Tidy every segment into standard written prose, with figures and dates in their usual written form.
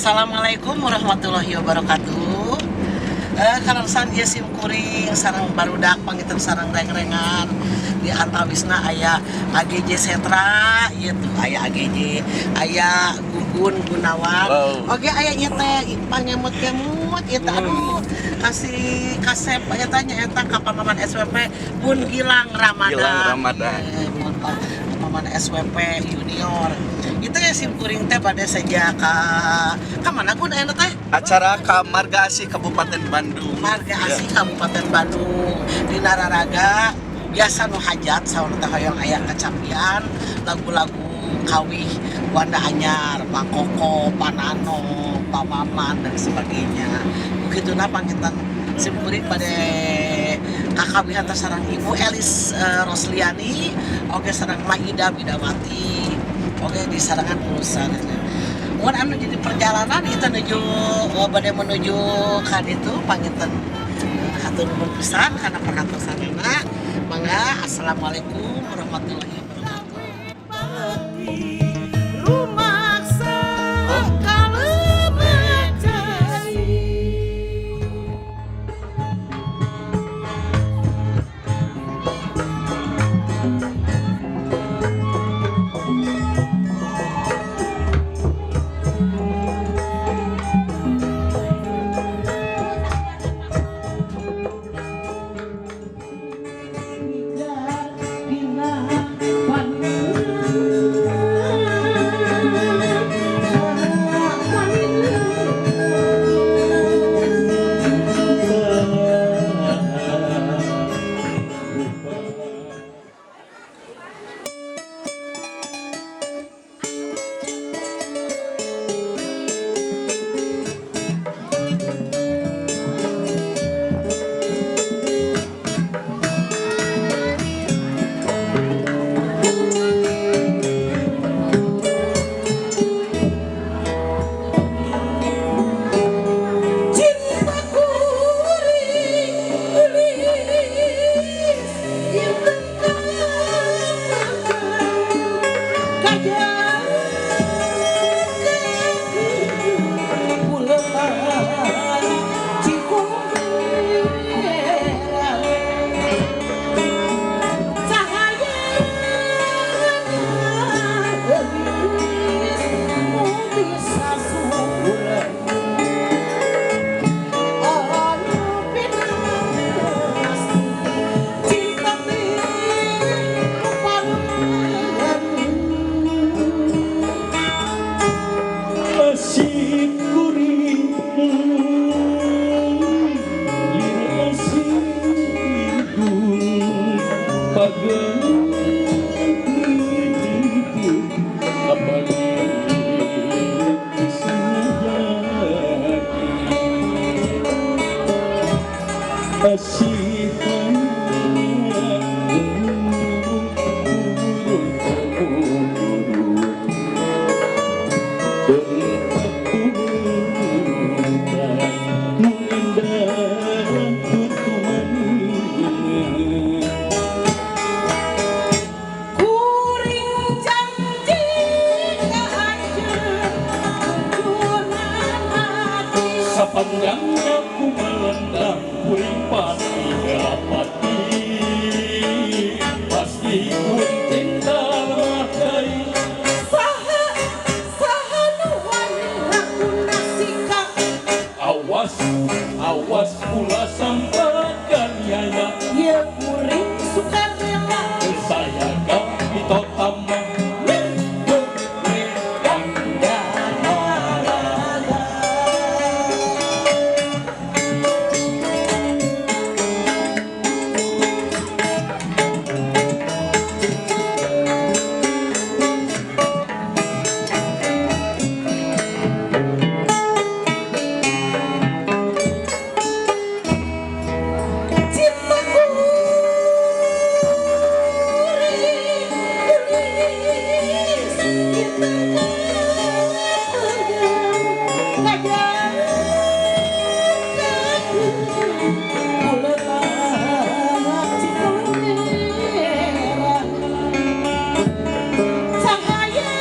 Assalamualaikum warahmatullahi wabarakatuh. Kaleresan ieu sim kuring sareng barudak panginten sareng reng-rengan di antawisna aya AGJ Setra ieu tuh, aya AGJ, aya Gugun Gunawan. Halo. Oke, aya ieu teh pangemut-kemut ieu teh, aduh, kasih kasep eta nya, eta ka Paman SWP Pun Gilang Ramadan. Gilang Ramadan. Paman SWP Junior. Itu ya, sim kuring teh pada saja ka mana, Gun, aya teh? Acara ka Marga Asih, Kabupaten Bandung. Marga Asih, Kabupaten Bandung. Di Nararaga biasa nu hajat saur teh hoyong aya kacapian lagu-lagu kawih Wanda Anyar, Pak Koko, Pak Nano, Pak Maman, dan sebagainya. Begitu nah, panginten sim kuring pada kakawihan teh sareng Ibu Elis Rosliani, oke, sareng Maida Bidawati, oke, di sarangan urusan. Mun anu jadi perjalanan itu menuju, oh, bade menuju ka ditu, panginten hatur nuhun pisan kana perhatosanana. Mangga, assalamualaikum warahmatullahi wabarakatuh. Rumaksa kalebet cai. Cinta kuring geulis inten kaja buletan Cikungera cahaya geulis nu bisa surat anu pinasti cinta ti nu paling. Asih kuring lir asih gung pageuh apalagi sejati asih turun temurun. Nu indah tutumanina. Kuring janji ka anjeun jujuran hati. Sapanjang aku melentang, kuring pasti dapati, pasti kuring cinta lemah deui. Saha saha nu wani ngakuna sikap? Awas, awas, ulah sampai kaniaya. Ye kuring sukarela. Saya kapitotama. Cinta kuring geulis inten kaja buletan Cikungera cahaya.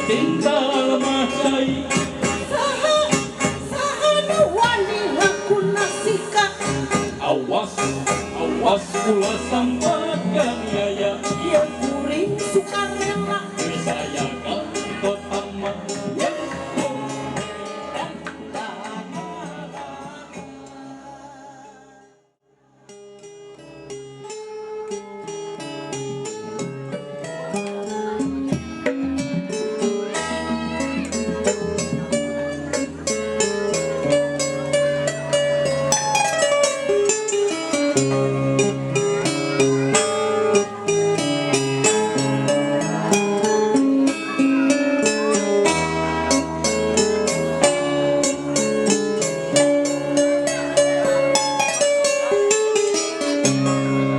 Cinta lemah cai. Saha saha nu wani ngakuna sikap. Awas, awas ulah sampai kaniaya. Ieu kuring sukarela. Saya ke kota mah.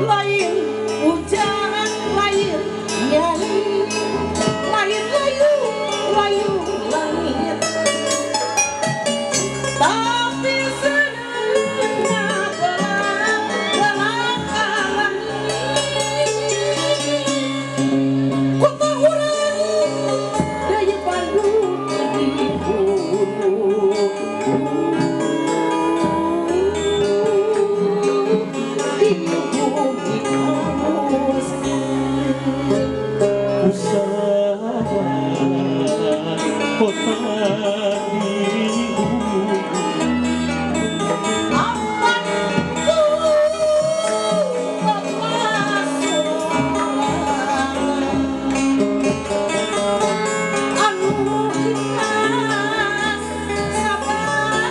Lain hujan, lain nyali, lain layu layu langit, tapi senangnya belak belak langit. Kota urang dari Bandung di bumi halus. Usaha kota di gunung. Amanku bapak anu ikhlas sabar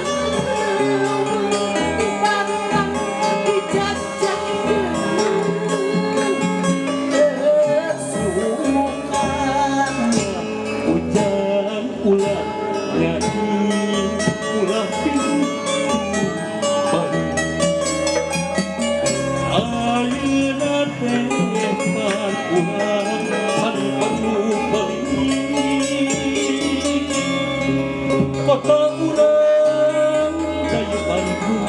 dibarang dijajahkeun suka. Hujan ulah nyanyi ulah pintu baru. Ayeuna teh pan urang san perlu beli. Kota urang dayu Bandung.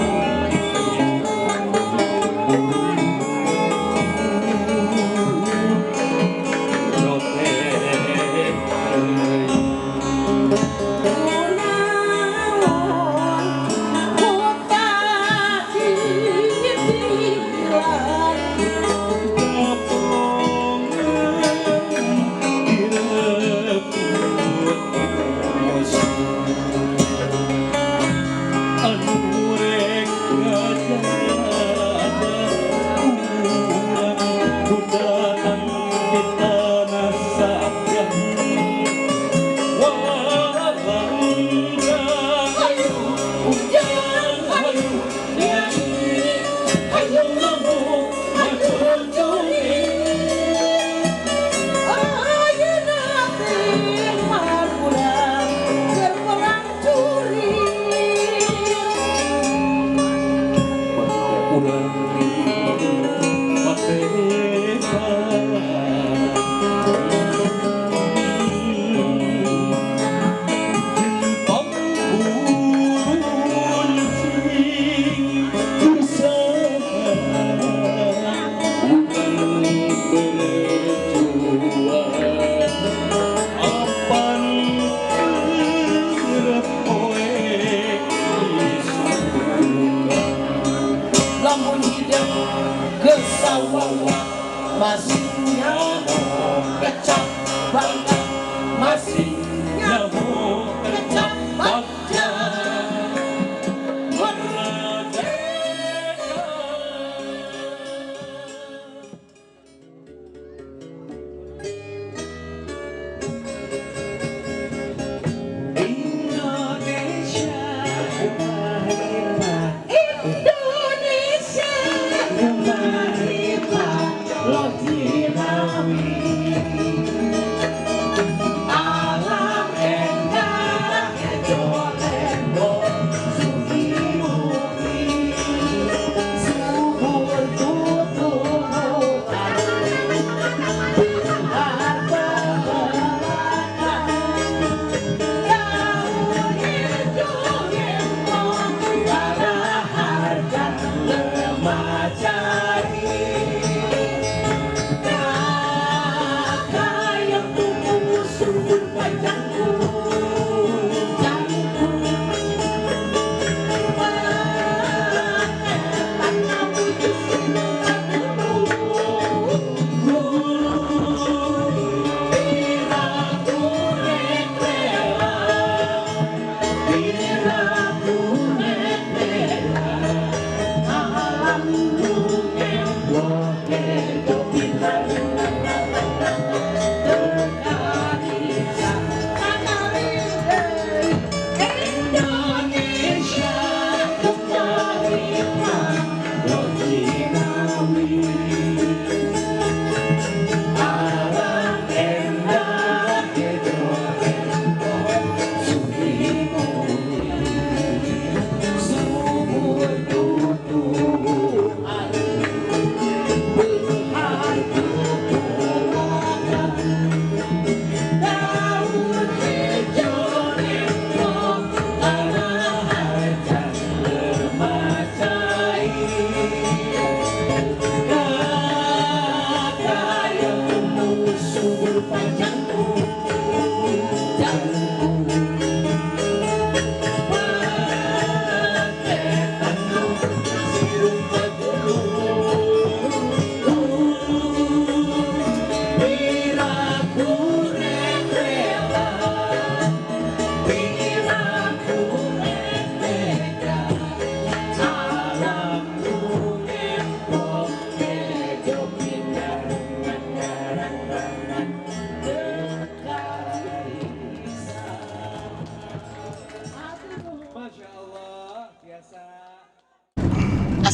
Kunaon kota hilang.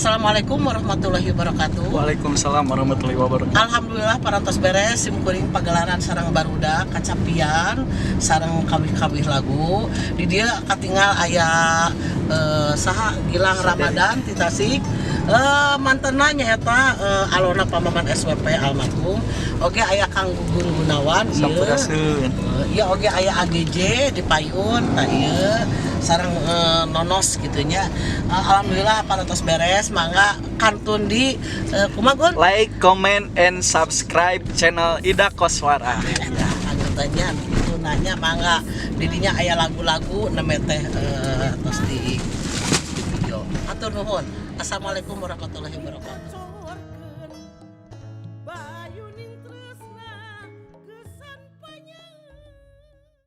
Assalamualaikum warahmatullahi wabarakatuh. Waalaikumsalam warahmatullahi wabarakatuh. Alhamdulillah parantos beres simkuring pagelaran sareng barudak kacapian sareng kawih-kawih lagu. Di dieu katingal aya saha, Gilang Ramadan ti Tasik, mantenna nyaeta Alona Pamaman SWP almarhum. Oge aya Kang Gugun Gunawan ieu. Sampurasun. Iya, oge aya AGJ di payun tah ieu sareng nonos gitu nya. Alhamdulillah parantos beres, mangga kantun di kumaha, Gun? Like, comment, and subscribe channel Ida Koswara. Eta anggotanya itu nanya, mangga didinya aya lagu-lagu nembe teh tos di video. Atur nuhun. Assalamualaikum warahmatullahi wabarakatuh.